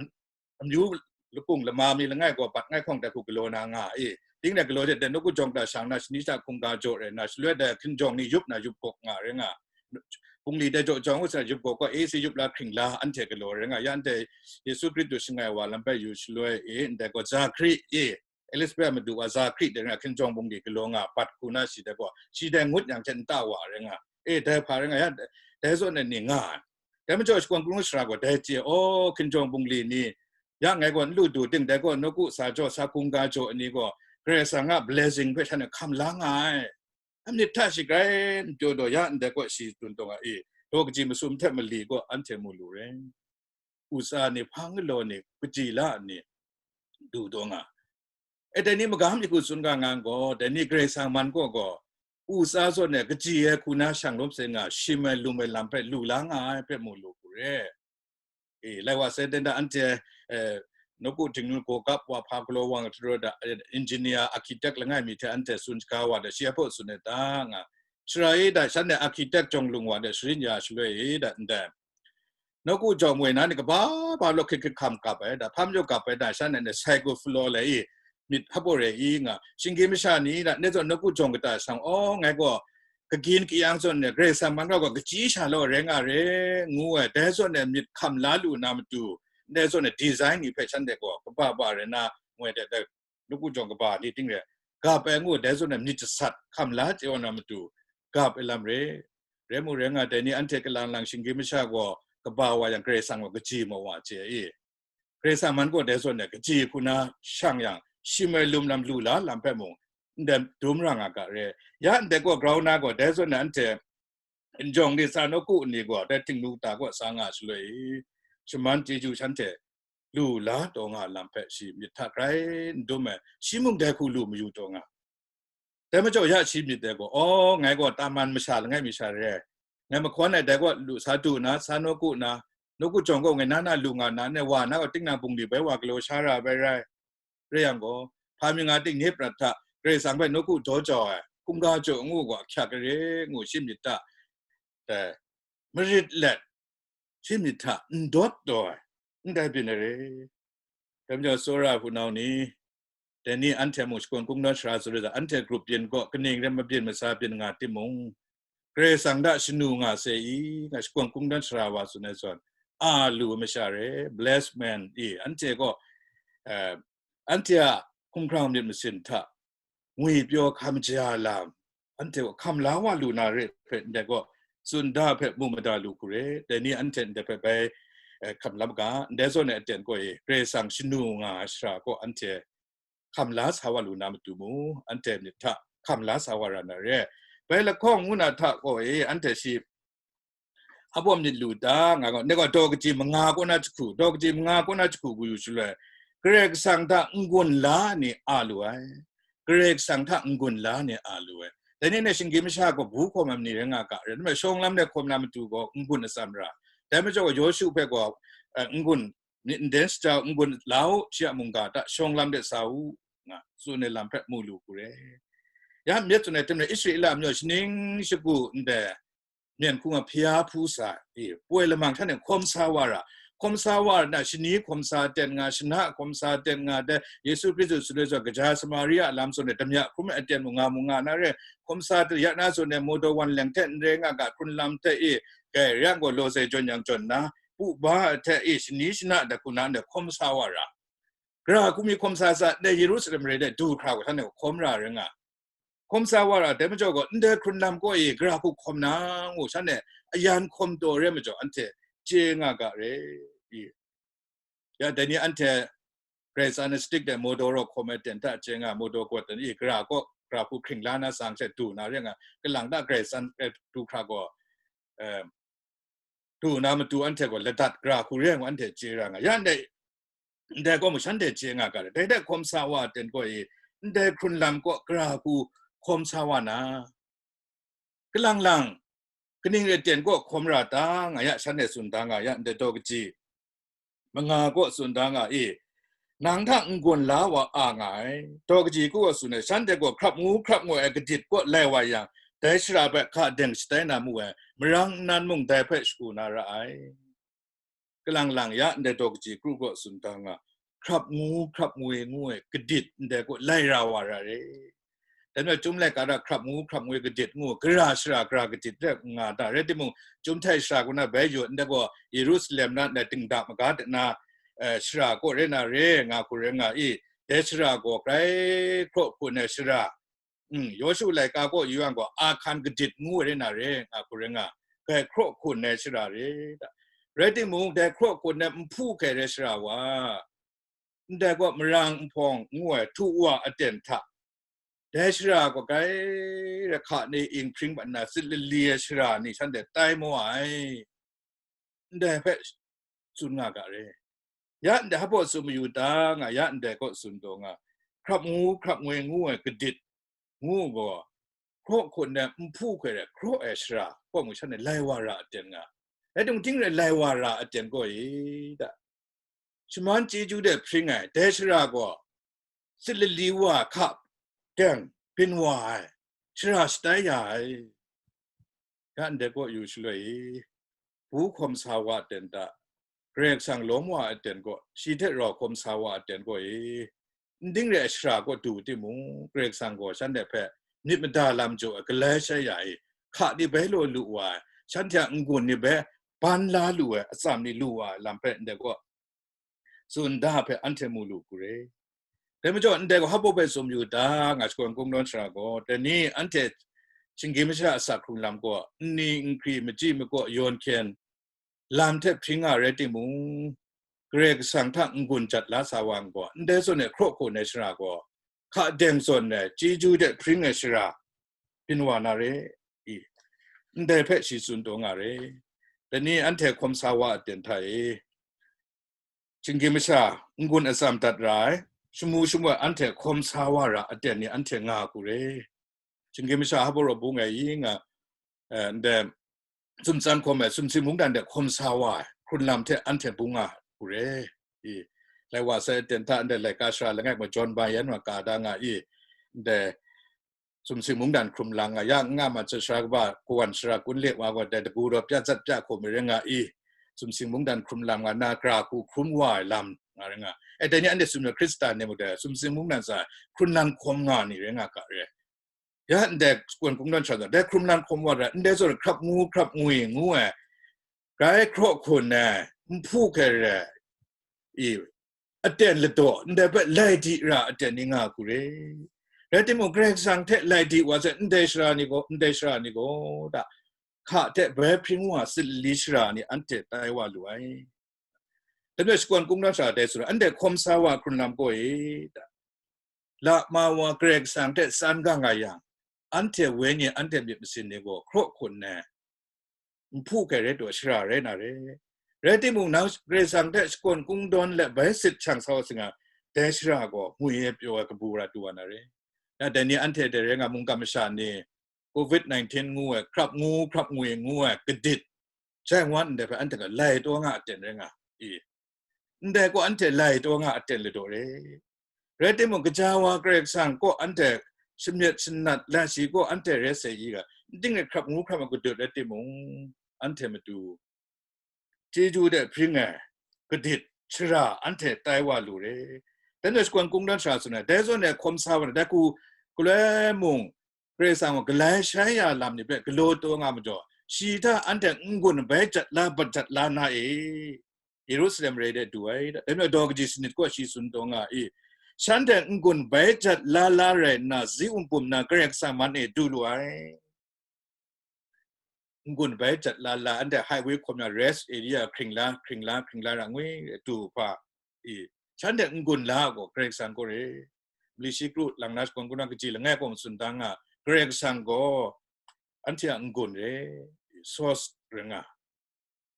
amyu lakung lama mi langai gaw bat ngai hkawng dai hku galaw na nga i. Ting dai galaw hte dai nawku jawng ta shang na, shani sha hkungga jaw rai na, shaloi dai hkinjawng ni yup na, yup gawk nga rai nga. Bungli dai jaw jawng u sa, yup gawk gaw e si yup la hkring la, anhte galaw rai nga. Ya anhte Yesu Hkristu shangai wa lam hpe yu shaloi e, ndai gaw Zakari e, Elizabeth madu wa Zakari dai rai nga, hkinjawng bungli galaw nga, bat hku na shi dai gaw, shi dai ngut yang hte nta wa rai nga. E, dai hpa rai nga, ya, dai zawn ai ni nga ai. Dai majaw shakawn kungdawn sara gaw dai chye, aw, hkinjawng bungli ni, ya ngai gaw n lu du ting, dai gaw nawku sa jaw, sa hkungga jaw ai ni gaw, Karai Kasang a blessing hpe shanhte hkam la nga ai. A myit hta shi grai n pyaw daw, ya ndai gaw shi tsun taw nga i, daw kaji masum hte mali gaw anhte mu lu re. U tsa ni, hpang galaw ni, kaji la ni, du taw nga. E, dai ni magam myit hku tsun ga nga gaw, dai ni Karai Kasang man kaw gaw, u tsa zawn e kaji ai hku na shang lawm sai nga, shim ai lum ai lam hpe lu la nga ai hpe mu lu hku re. E, lai wa sai ten da anhte, eh, nawku Htingnu gaw gap wa hpa galaw wa nga hte rau da, eh, engineer, architect langai mi hte anhte tsun shaga wa da, shi a hpaw tsun ai ta nga. Sara e da, shanhte architect jawng lung wa da, sharin ya shaloi e da, ndai nawku jawng moi na ni kaba ba law hkrit hkrit hkam gap ai, da hpa majaw gap ai, da shanhte ne sai gaw floor lai i, myit hpa baw rai i nga, shinggyim masha ni da, ndai zawn nawku jawng kata shang, aw, ngai gaw kagyin kayang zawn ne, Karai Kasang man gaw gaw kaji sha law rai nga re, ngu ai, dai zawn ne myit hkam la lu na matu, ndai zawn ne design ni hpe shanhte gaw kaba ba rai na, moi de, dai nawku jawng kaba ni ting re, gap ai ngu, dai zawn e myit jasat hkam la chye wa na matu, gap ai lam re. Rai mu rai nga, dai ni anhte kalang lang shinggyim masha gaw kaba wa yang, Karai Kasang gaw kaji ma wa chye i. Karai Kasang man gaw dai zawn e kaji hku na shang yang, shim ai lum lam lu la lam hpe mung, ndai dum ra nga ga re. Ya ndai gaw grau na gaw dai zawn e anhte njawng de sa nawku ni gaw dai htingnu ta gaw sa nga shaloi, shaman chyeju shanhte lu la taw nga lam hpe shi myit hta grai n dum ai, shi mung dai hku lu mayu taw nga. Dai majaw ya shi myit dai gaw, aw, ngai gaw taman masha langai mi sha re ai, ngai mahkawn ai dai gaw lu sa du na, sa nawku na, nawku jawng gaw ngai na na lu nga na, ne wa na gaw tinang bungli bai wa galaw sha ra bai rai. Rai yang gaw, hpa mi nga ting nye prat hta Karai Kasang hpe nawku daw jau ai, hkungga jaw ngu gaw ahkyak gare ngu shi myit hta, dai, marit let, shi myit hta n dawt taw ai, ndai byin ai re. Dai majaw, tsawra hpunau ni, dai ni anhte mung shakawn kungdawn sara tsun ai, anhte grup byin gaw kaning rai mabyin masa byin nga timung, Karai Kasang hta shanu nga se i, nga shakawn kungdawn sara wa tsun ai zawn, a lu ai masha re, blessed man i, anhte gaw, eh, anhte a hkumhkrang myit masin hta ngwi pyaw hkam ja lam, anhte gaw hkam la wa lu na re hpe ndai gaw, tsun da hpe mu mada lu hku re, dai ni anhte ndai hpe bai, eh, hkam la maga, ndai zawn ai aten gaw e, Karai Kasang shanu nga ai shara gaw anhte hkam la sa wa lu na matu mu, anhte myit hta hkam la sa wa ra na re. Bai lahkawng ngu na hta gaw e, anhte shi, a bawm myit lu ta, nga gaw, ndai gaw daw kaji manga kaw na jahku, daw kaji manga kaw na jahku gayu shaloi, Karai Kasang hta n-gun la ni a lu ai, Karai Kasang hta n-gun la ni a lu ai. Dai ni na shinggyim masha gaw bu hkawm ai ni rai nga ga, rai nme shawng lam de hkawm na matu gaw n-gun atsam ra. Dai majaw Yawshu hpe gaw, eh, n-gun myit nden shaja n-gun la u, shi a mungga hta shawng lam de sa u, nga tsun ai lam hpe mu lu hku re. Ya myit tsun ai hte maren Israela amyu shaning shagu ndai myen hku nga hpya hpu sa, e, poi lamang hta ne hkawm sa wa ra, hkawm sa wa ra na, shani hkawm sa ten nga, shana hkawm sa ten nga, dai Yesu Hkristu shaloi zawn kaja Samaria lam zawn e damya hkrum ai aten mu nga mu nga na re, hkawm sa ten ya na zawn e mawdaw wan leng hte n rai nga ga hkrun lam hte e, gai rai yang gaw lawzai jawn yang jawn na, pu ba hte e, shani shana da hku na ne hkawm sa wa ra. Gara hku mi hkawm sa sa, dai Yerusalem re de du hkra gaw hta ne hkawm ra rai nga. Hkawm sa wa ra dai majaw gaw, ndai hkrun lam kaw e gara hku hkawm na ngu shanhte ayan hkawm taw re majaw, anhte chye nga ga re i. Ya, dai ni anhte Karai Kasang stick de mawdaw raw hkawm ai ten hta chye nga, mawdaw kawt ten i, gara kaw, gara hku hkring la na sang hte du na re nga, kalang ta Karai Kasang, eh, du hkra gaw, eh, du na matu anhte gaw ladat gara hku re ai ngu anhte chye ra nga. Ya ndai, ndai kaw mung shanhte chye nga ga re. Dai hte hkawm sa wa ten kaw e, ndai hkrun lam kaw gara hku hkawm sa wa na, kalang lang, kaning re ten kaw hkawm ra ta nga ya, shanhte tsun da nga ya, ndai daw kaji manga kaw tsun da nga e, nang hta n-gun la wa a nga ai. Daw kaji kaw tsun ai, shanhte gaw hkrap ngu hkrap ngoi ai gadit kaw lai wa yang, dai shara hpe hka deng shatai na mu ai, marang nnan mung dai hpe shagu na ra ai. Kalang lang ya ndai daw kaji kru gaw tsun da nga, hkrap ngu hkrap ngoi ngu ai gadit ndai gaw lai ra wa ra re. Dai majaw, Chyum laika hta hkrap ngu hkrap ngoi gadit ngu, gara shara gara gadit rai nga ta, rai timung, Chyum htai shara kaw na bai yaw ndai gaw, Yerusalem na ndai dingda maga de na, eh, shara kaw rai na re, nga hku rai nga i, dai shara gaw grai hkraw hkun ai shara, mm, Yawshu laika kaw yu yang gaw, Ahkan gadit ngu ai rai na re, nga hku rai nga, grai hkraw hkun ai shara re, da. Rai timung, dai hkraw hkun ai nhpu hkai rai shara wa, ndai gaw marang nhpawng ngu ai htu wa aten hta, dai shara gaw grai rahka ni inghpring mat nna, sit lali ai shara ni shanhte tai maw ai, ndai hpe tsun nga ga re. Ya ndai hpa baw tsun mayu ta nga, ya ndai kaw tsun taw nga, hkrap ngu hkrap ngoi ngu ai gadit ngu gaw, hkraw hkun ai nhpu hkoi rai hkraw ai shara kaw mung shanhte lai wa ra aten nga. Rai tung ting rai lai wa ra aten gaw e, da. Shaman chyeju de hpring ai dai shara gaw, sit lali wa hka teng byin wa ai, shara shatai ya ai. Ya ndai kaw yu shaloi i, bu hkawm sa wa aten hta, Karai Kasang lawm wa aten kaw, shi hte rau hkawm sa wa aten kaw e, n ding re ai shara kaw du timung, Karai Kasang gaw shanhte hpe myit mada lam jaw ai galai shai ya i, hka ni bai law lu wa ai, shanhte a n-gun ni bai ban la lu ai atsam ni lu wa ai lam hpe ndai kaw tsun da hpe anhte mu lu hku re. Dai majaw, ndai gaw hpa baw bai tsun yu ta nga, shakawn kungdawn shara gaw, dai ni anhte shinggyim masha a asak hkrung lam gaw, nni nkri, machyi makaw, yawn hkyen lam hte hpring nga rai timung, Karai Kasang hta n-gun jat la sa wa n gaw, ndai zawn e hkraw hkawn ai shara gaw, hka deng zawn e chyeju de hpring ai shara byin wa na re i, ndai hpe shi tsun taw nga re. Dai ni anhte hkawm sa wa aten hta e, shinggyim masha n-gun atsam dat ra ai, shamu shamu ai anhte hkawm sa wa ra aten ni anhte nga hku re. Shinggyim masha hpa raw bung ai i nga, eh, ndai sumtsan hkawm ai sumsing mungdan de hkawm sa wa ai hkrun lam hte anhte bung nga hku re. I, lai wa sai aten hta ndai laika shara langai ma jawn ba yan wa ka da nga i, ndai sumsing mungdan hkrum lang nga, ya nga ma chya shara kaba kawan shara kun le wa gaw dai dagu daw pya zat pya hkawm ai rai nga i, sumsing mungdan hkrum lam nga na, gara hku hkrum wa ai lam nga rai nga. E, dai ni anhte sumsing Hkristan ni mung dai sumsing mungdan sa hkrun lang hkawm nga ni rai nga ga re. Ya ndai shakawn kungdawn sha dai hkrun lang hkawm wa ra, ndai zawn hkrap ngu, hkrap ngwi ngu ai, grai hkraw hkun ai, nhpu hkrai re i, aten ladaw, ndai hpe lai di ra aten ni nga hku re. Rai timung, Karai Kasang hte lai di wa sai, ndai shara ni gaw, ndai shara ni gaw, da, hka hte bai hpring wa sali shara ni anhte tai wa lu ai. Dai majaw shakawn kungdawn sha dai tsun ai, anhte hkawm sa wa hkrun lam gaw e, da, la ma wa Karai Kasang hte san gang nga yang, anhte wenyi, anhte myit masin ni gaw hkraw hkun ai, nhpu hkrai rai taw shara rai na re. Rai timung, nang Karai Kasang hte shakawn kungdawn let bai sit shang sa wa si nga, dai shara gaw ngwi ai pyaw ai kabu ra du wa na re. Ya dai ni anhte dai rai nga, mungkan masha ni covid nineteen ngu ai, hkrap ngu, hkrap ngwi ngu ai, gadit, jai wan ndai hpe anhte gaw lai taw nga aten rai nga i, ndai gaw anhte lai taw nga aten ladaw re. Rai timung, kaja wa Karai Kasang kaw anhte shamyet shanat la shi gaw anhte rai sai i ga, n ting rai hkrap ngu hkrap ai gadut rai timung, anhte matu chyeju de hpring ai gadit shara anhte tai wa lu re. Dai majaw shakawn kungdawn sha tsun ai, dai zawn e hkawm sa wa na, dai hku galoi mung, Karai Kasang gaw galai shai ya lam ni hpe galaw taw nga majaw, shi hta anhte n-gun bai jat la, bat jat la na e, Yerusalem rai de du ai, dai majaw daw kaji sanit kaw shi tsun taw nga i, shanhte n-gun bai jat la la rai nna, zi umpum na Karai Kasang man e du lu ai. N-gun bai jat la la, anhte highway hkawm ya rest area hkring la, hkring la, hkring la ra ngwi du hpa i, shanhte n-gun la gaw Karai Kasang gaw re. Mali shi kru lang na shakawn kungdawn kaji langai gaw matsun da nga, Karai Kasang gaw anhte a n-gun re, source rai nga.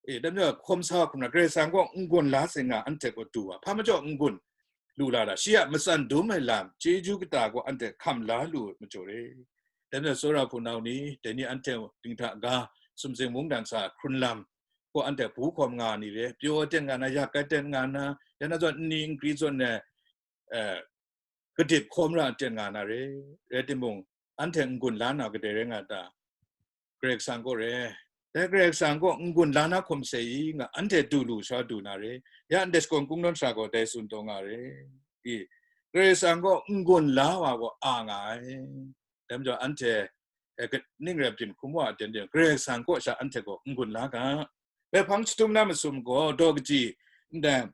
E, dai majaw hkawm sa hkrum na, Karai Kasang gaw n-gun la sai nga, anhte gaw du wa, hpa majaw n-gun lu la da, shi a matsan dum ai lam, chyeju kata gaw anhte hkam la lu majaw re. Dai majaw tsawra hpunau ni, dai ni anhte dinghta ga, sumsing mungdan sa hkrun lam gaw anhte bu hkawm nga ni re, pyaw ten nga na, yak kai ten nga na, ya na zawn nni nkri zawn ai, eh, gadit hkawm ra ten nga na re. Rai timung, anhte n-gun la na kadai rai nga ta? Karai Kasang gaw re. Dai Karai Kasang gaw n-gun la na hkum sai i nga, anhte du lu sha du na re. Ya ndai shakawn kungdawn sha gaw dai tsun taw nga re. I, Karai Kasang gaw n-gun la wa gaw a nga ai. Dai majaw anhte, eh, ka-, ning rai byin hkrum wa aten de, Karai Kasang kaw sha anhte gaw n-gun la ga. Bai hpang chyahtum na masum gaw daw kaji, ndai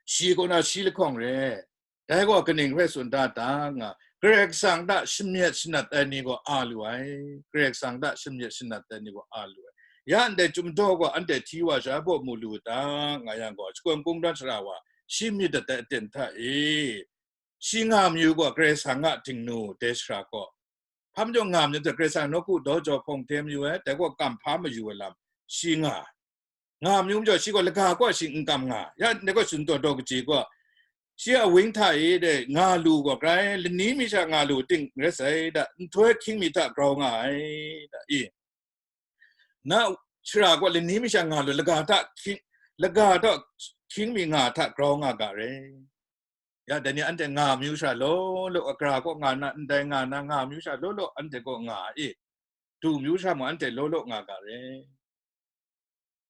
shi kaw na shi lahkawng re. Dai gaw kaning rai tsun da ta nga, Karai Kasang hta shamyet shanat ai ni gaw a lu ai, Karai Kasang hta shamyet shanat ai ni gaw a lu ai. Ya ndai chyum daw gaw anhte hti wa sha baw mu lu ta nga yang gaw, shakawn kungdawn sara wa, shi myit dat ai aten hta e, shi nga mayu gaw Karai Kasang a dingnu dai shara gaw, hpa majaw nga mayu hte Karai Kasang nawku daw jaw hpawng hte mayu ai, dai gaw kam hpa mayu ai lam shi nga ai. Nga mayu majaw shi gaw laga kaw shi n kam nga ai. Ya, ndai gaw tsun taw daw kaji gaw, shi a wang hta e de nga lu gaw grai, lani mi sha nga lu ting rai sai da, nhtoi hkying mi hta grau nga ai da, i, na shara gaw lani mi sha nga lu, laga hta hkying, laga hta hkying mi nga hta grau nga ga re. Ya, dai ni anhte nga mayu sha law law, agra kaw nga na, ndai nga na, nga mayu sha law law, anhte gaw nga e. Du mayu sha mung anhte law law nga ga re.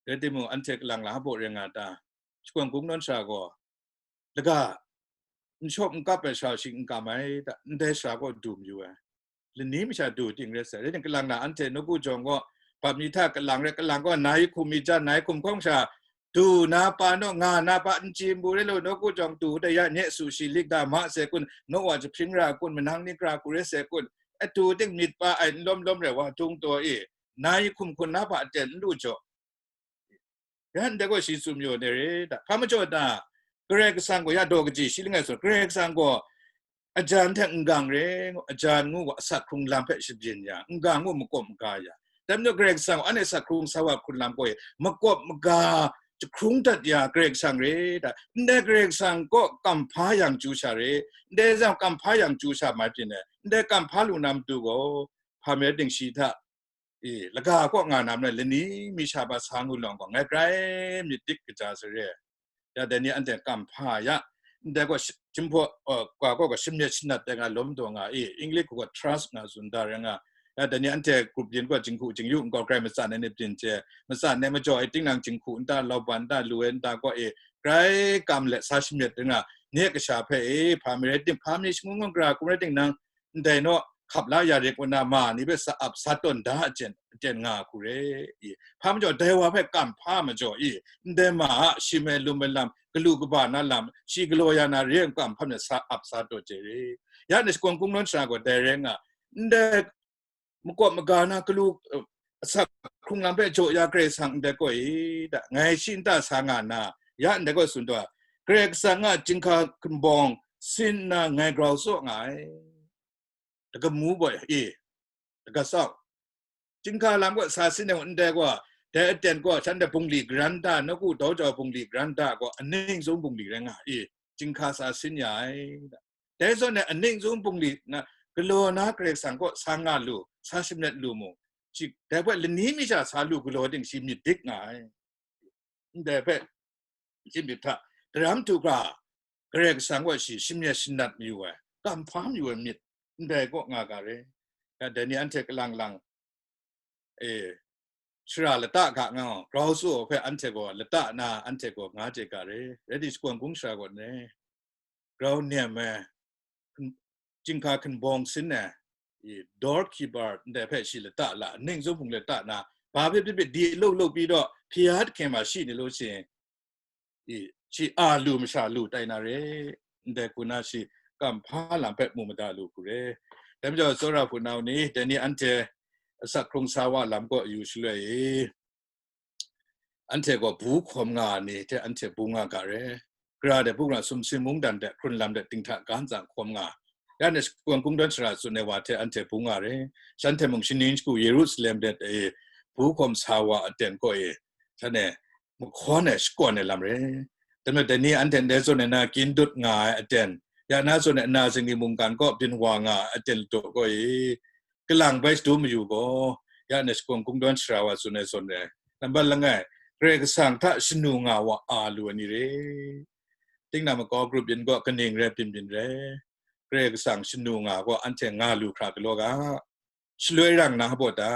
Rai timung, anhte kalang la baw rai nga ta? Shakawn kungdawn sha gaw, laga, n shawp n kap ai sha shi n kam ai ta, ndai sha gaw du mayu ai. Lani mi sha du ting rai sai. Rai tim, kalang na anhte nawku jawng gaw, bap mi hta kalang rai, kalang gaw nai hkum mi jan, nai hkum hkawng sha, du na pa naw, nga na pa n chye mu rai law, nawku jawng du hte ya nye su shi lik da ma sai kun, naw wa jahpring ra kun, manang ni gra ku rai sai kun, adu ting myit pa ai n lawm lawm rai wa dung taw e, nai hkum hkun na pa aten n lu jaw. Ya ndai gaw shi tsun mayu ai re da. Hpa majaw ta, Karai Kasang gaw ya daw kaji shi langai tsun, Karai Kasang gaw ajan hte n-gang re, ajan ngu gaw asak hkrung lam hpe shabyin ya, n-gang ngu makawp maga ya. Dai majaw Karai Kasang gaw anhte asak hkrung sa wa hkrun lam gaw e, makawp maga jahkrung dat ya Karai Kasang re da. Ndai Karai Kasang kaw kamhpa yang chyu sha re, ndai zawn kamhpa yang chyu sha mai pyin ai, ndai kamhpa lu na matu gaw, hpa mi rai ting shi hta, e, laga kaw nga na ma lani mi sha ba sa ngu lawng gaw, ngai grai myit dik kaja sare. Ya dai ni anhte kamhpa ya, ndai gaw shi-, Jinghpaw, uh, ga kaw gaw shamyet shanat dai nga lawm daw nga e, English gaw trust nga tsun da rai nga. Ya dai ni anhte grup yin gaw jinghku jingyu nkau grai matsan ai ni byin hte, matsan ai majaw e tinang jinghku nta, lauban nta, lu ai nta gaw e, grai kam let sa shamyet dai nga, nye kasha hpe e, hpa mi rai tim, hpa mi shangun ngun gara hkum rai tinang, ndai naw hkap la ya rik wa na ma ni hpe sa ap sa tawn da aten, aten nga hku re i. Hpa majaw dai wa hpe kamhpa majaw i, ndai ma a shi mai lum ai lam, galu kaba na lam, shi galaw ya na re ai kamhpa myit sa ap sa tawn je re. Ya ni shakawn kungdawn shara gaw dai rai nga, ndai makawp maga na galu, eh, asak hkrung lam hpe jaw ya Karai Kasang ndai gaw i, da, ngai shi nta sa nga na, ya ndai gaw tsun taw, Karai Kasang a chyinghka hkinbawng sin nna ngai grau tsaw nga ai. Lagamu gaw e, laga sau. Chyinghka lam gaw sa sin ai ndai gaw, dai aten gaw, shanhte bungli garan da, nawku dau jau bungli garan da gaw, aning zung bungli rai nga e, chyinghka sa sin ya ai. Dai zawn e aning zung bungli na, galaw na Karai Kasang kaw sa nga lu, sa shamyet lu mu, shi dai hpe lani mi sha sa lu galaw ting shi myit dik nga ai. Ndai hpe, shi myit hta, daram du ga, Karai Kasang gaw shi shamyet shanat mayu ai, kamhpa mayu ai myit, ndai kaw nga ga re. Ya, dai ni anhte kalang lang, e, shara lata ga nga, grau tsaw hpe anhte gaw lata na, anhte gaw nga chye ga re. Rai di shakawn kung shara gaw ne, grau nem ai, chyinghka hkinbawng sin ai, i, doorkeeper, ndai hpe shi lata la, ning zung hpung lata na, ba hpe byi byi di lu lu pyi daw, hpyi ya hte hkyen ma shi ni lu shi, i, shi a lu masha lu tai na re, ndai hku na shi kamhpa lam hpe mu mada lu hku re. Dai majaw, tsawra hpunau ni, dai ni anhte asak hkrung sa wa lam kaw yu shaloi i, anhte gaw bu hkawm nga ai ni hte anhte bu nga ga re. Gara de bu nga sumsing mungdan de hkrun lam de dinghta ga ntsa hkawm nga. Ya ni shakawn kungdawn shara tsun ai wa hte anhte bu nga re. Shanhte mung shaning shagu Yerusalem de e bu hkawm sa wa aten kaw e, shanhte mahkawn ai shakawn ai lam re. Dai majaw dai ni anhte ndai zawn ai na kyin dut nga ai aten, ya na zawn ai na zingri mungkan kaw byin wa nga ai aten ladaw kaw e, kalang bai shadum mayu gaw, ya na shakawn kungdawn shara wa tsun ai zawn re. Nambat langai, Karai Kasang hta shanu nga wa a lu ai ni re. Tinang makau grup yin gaw kaning rai byin byin rai. Karai Kasang shanu nga gaw anhte nga lu hkra galaw ga. Shaloi rang na hpaw ta,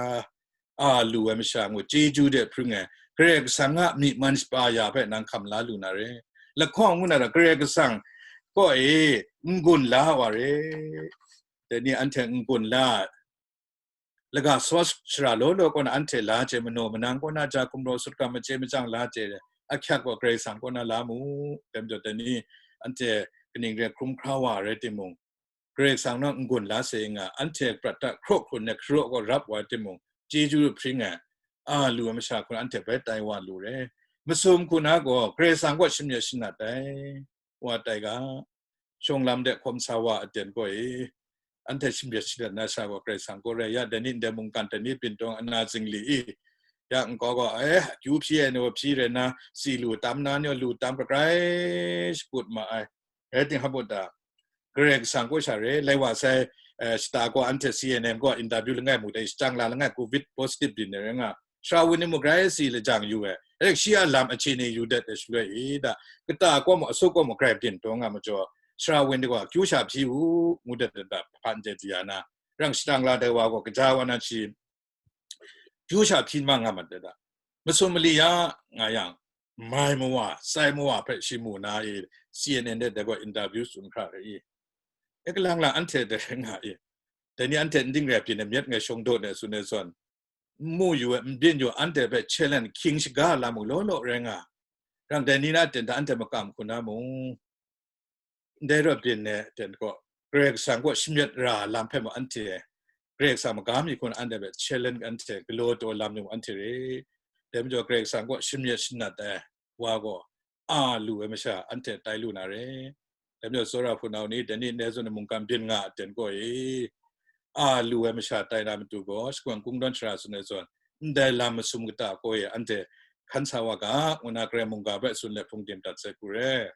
a lu ai masha ngu chyeju de hpring ai, Karai Kasang a myi man shapa ya hpe nang hkam la lu na re. Lahkawng ngu na ra Karai Kasang kaw e n-gun la wa re. Dai ni anhte n-gun la, laga saw shara law law kaw na anhte la chye, manaw manang kaw na ja gumraw sutgan machye machyang la chye, ahkyak gaw Karai Kasang kaw na la mu. Dai majaw dai ni anhte kaning re hkrum hkra wa rai timung, Karai Kasang naw n-gun la sai nga, anhte prat hta hkraw hkrun ai hkaraw gaw rap wa timung, chyeju hpring ai, a lu ai masha hku na anhte bai tai wa lu re. Masum hku na gaw Karai Kasang kaw shamyet shanat ai, wa tai ga. Shawng lam de hkawm sa wa aten kaw e, anhte shamyet shanat na sha gaw Karai Kasang kaw rai ya, dai ni ndai mungkan dai ni byin tawng ana zingli i, ya nkau gaw, eh, akyu hpyi ai ni gaw hpyi rai na, si lu tam na ni gaw lu tam, hkrai shakut ma ai. Rai ting, hpa ta, Karai Kasang kaw sha re, lai wa sai, eh, shata gaw anhte C N N gaw interview langai mu dai, shajang la langai covid positive byin ai rai nga, Sharawun ni mung grai si lajang yu ai, rai shi a lam achyi ni yu dat ai shaloi i da, kata kaw mu, asu kaw mu grai byin taw nga majaw, Sharawun ni gaw kyu sha hpyi u, ngu dat dat, hpan je di ya na, rang shajang la dai wa gaw kaja wa na shi, kyu sha hpyi ma nga mat dat da. Masum mali ya nga yang, mai mawa, sai mawa hpe shi mu na i, C N N de dai gaw interview tsun hkra re i. E kalang lang anhte dai nga i. Dai ni anhte n ding rai pyi na myit ngai shawng daw de tsun ai zawn, n mu yu ai, n byin yu ai, anhte hpe challenge hkying shaga la mu law law rai nga. Rang dai ni na ten hta anhte makam hku na mu. Ndai rawt byin ai ten gaw, Karai Kasang kaw shamyet ra lam hpe mu anhte, Karai Kasang maga mi hku na anhte hpe challenge anhte galaw taw lam ni mu anhte re. Dai majaw Karai Kasang kaw shim yet shanat ai wa gaw, a lu ai masha anhte tai lu na re. Dai majaw tsawra hpunau ni, dai ni ndai zawn mungkan byin nga aten gaw e, a lu ai masha tai na matu gaw, shakawn kungdawn shara tsun ai zawn, ndai lam masum kata gaw e, anhte hkan sa wa ga, ngu na Karai mungga hpe tsun let hpung tim dat sai hku re.